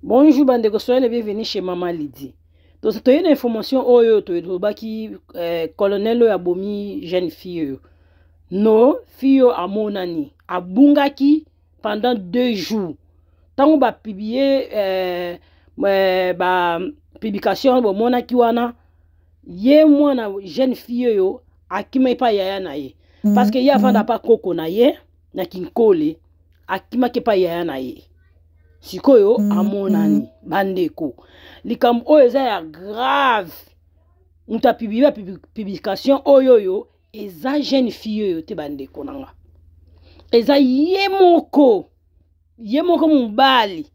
Bonjour bandeko, soyez les bienvenus chez Maman Lydie. Toye na information oyo tolobaki colonel oyo abomi jeune fille oyo. No, fille oyo amonani, abungaki pendant 2 jours. Tango ba publier ba publication bomonaki wana, ye mwana jeune fille oyo akimaki pa yaya na ye. Parce que ye avanda pa koko na ye na Kinkole, akimaki pa yaya na ye. Sikoyo amonani bandeko. Likambo oyo eza ya grave. Mutu apublie ba publication oyo oyo eza jeune fille oyo te bandeko nanga. Eza ye moko. Ye moko mobali.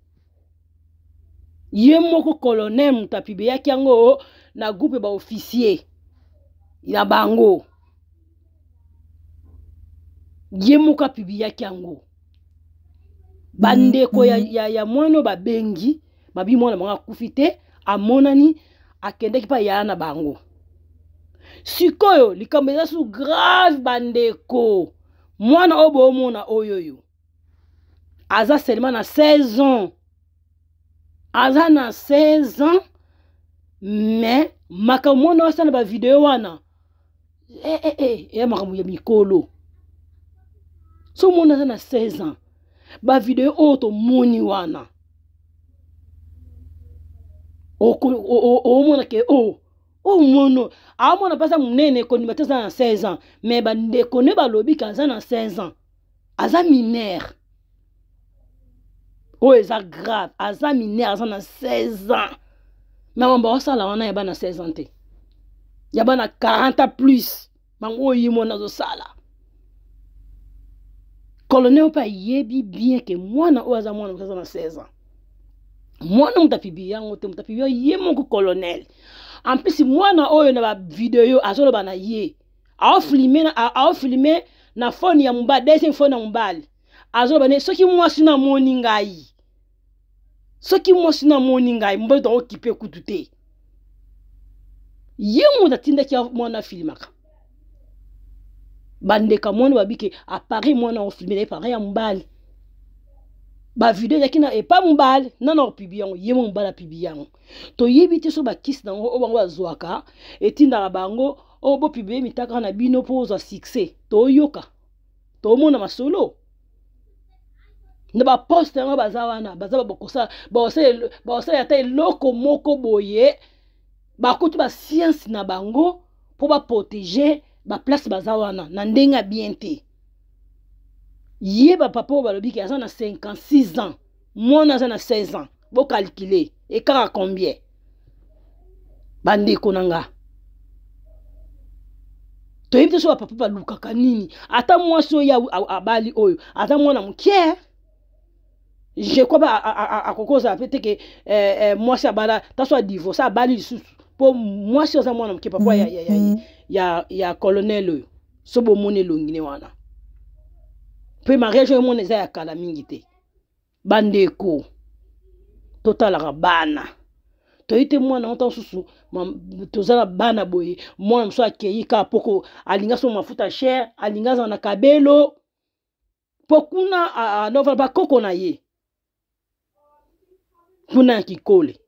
Ye moko colonel mutu apubliaki yango na groupe ba officier ya bango. Ye moko apubliaki yango. Bandeko ya mwana babengi, babi mwana bango akufi te, amonani akendeki pa yaya na bango. Sikoyo likambo eza su grave bandeko. Mwana oyo bomona oyo oyo aza seulement na 16 ans. Aza na 16 ans, mais makambo mwana oyo asala ba video wana, ya makambo ya mikolo. So mwana aza na 16 ans, ba video oyo tomoni wana, omona ke o, o mono, amona mpasa monene kondima te aza na 16 ans, mais bandeko ne balobi ke aza na 16 ans, aza mineur. Oyo eza grave, aza mineur, aza na 16 ans. Mais mambo osala wana ya bana 16 ans te. Ya bana 40 ans plus. Bango oyo ye mwana azosala. Colonel oyo mpe ayebi bien ke mwana oyo aza mwana moto aza na 16 ans. Mwana moto apibi yango te, moto apibi ye moko colonel. En plus mwana oyo na ba video azoloba na ye. Aofilme na phone ya mobali, deuxième phone ya mobali. Azoloba ne soki mwasi na moni ngai. Soki mwasi na moni ngai, mobali to okipe kutu te. Ye moto atindaki mwana afilmaka. Bandeka mwana babike appareil mwana ofilme na appareil ya mobali. Ba video ezalaki na epa mobali, nana opibi yango, ye mobali apibi yango. Toyebi te so bakisi nango oyo bango bazwaka, etindaka bango oyo bopibi mitaka na bino po ozwa succès. Toyoka, tomona masolo. Na ba poste yango baza wana, baza ba bokosa, ba osala ata eloko moko boye, bakuti ba science na bango po ba protéger ba place baza wana na ndenge ya bien te. Ye ba papa oyo balobi ke aza na 56 ans, mwana aza na 16 ans, bo calculer ekaka combien? Bandeko na nga. Toyebi te so ba papa balukaka nini. Ata mwasi oyo abali oyo aza mwana moke. Je crois ba akokoza pe te ke mwasi abala, ta so a divorce abali lisusu. Po mwasi aza mwana moke papa ya colonel oyo. So bomoni elongi ne wana. Pe mariage oyo mona eza ya kala mingi te. Bandeko totalaka bana. Toyebi te mwana ngo ntango mosusu, toza na bana boye, mwana mosusu akei kaka poko alinga so mafuta cher, alinga azala na kabelo po kuna, nova bakoko na ye kuna ya kikole.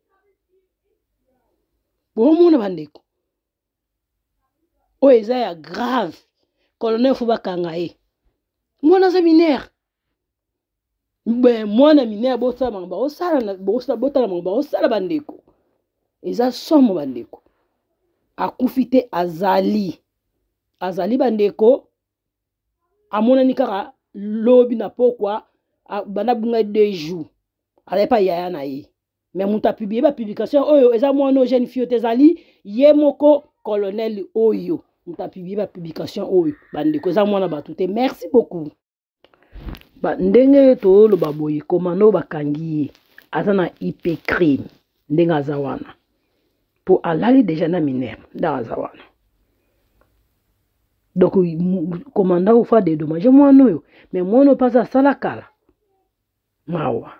Bomona bandeko oyo eza ya grave. Colonel fo bakanga ye, mwana aza mineur. Ben, mwana mineur bosala bango, bosala na, bosala, botala bango, bosala bandeko. Eza somo bandeko. Akufi te, azali. Azali bandeko. Amonani kaka lobi na pokwa, banda bunga 2 jours. Azali pa yaya na ye. Mais moto apublie ba publication oyo eza mwana oyo jeune fille te, ezali ye moko colonel oyo. Moto apublie ba publication oyo bandeko, eza mwana bato te. Merci beaucoup. Ba ndenge toloba boye, komando bakangi ye aza na IP crime ndenge aza wana po alali déjà na mineur ndenge aza wana. Donc commandant ofa dédommager mwana oyo, mais mwana oyo mpe aza asala kala mawa.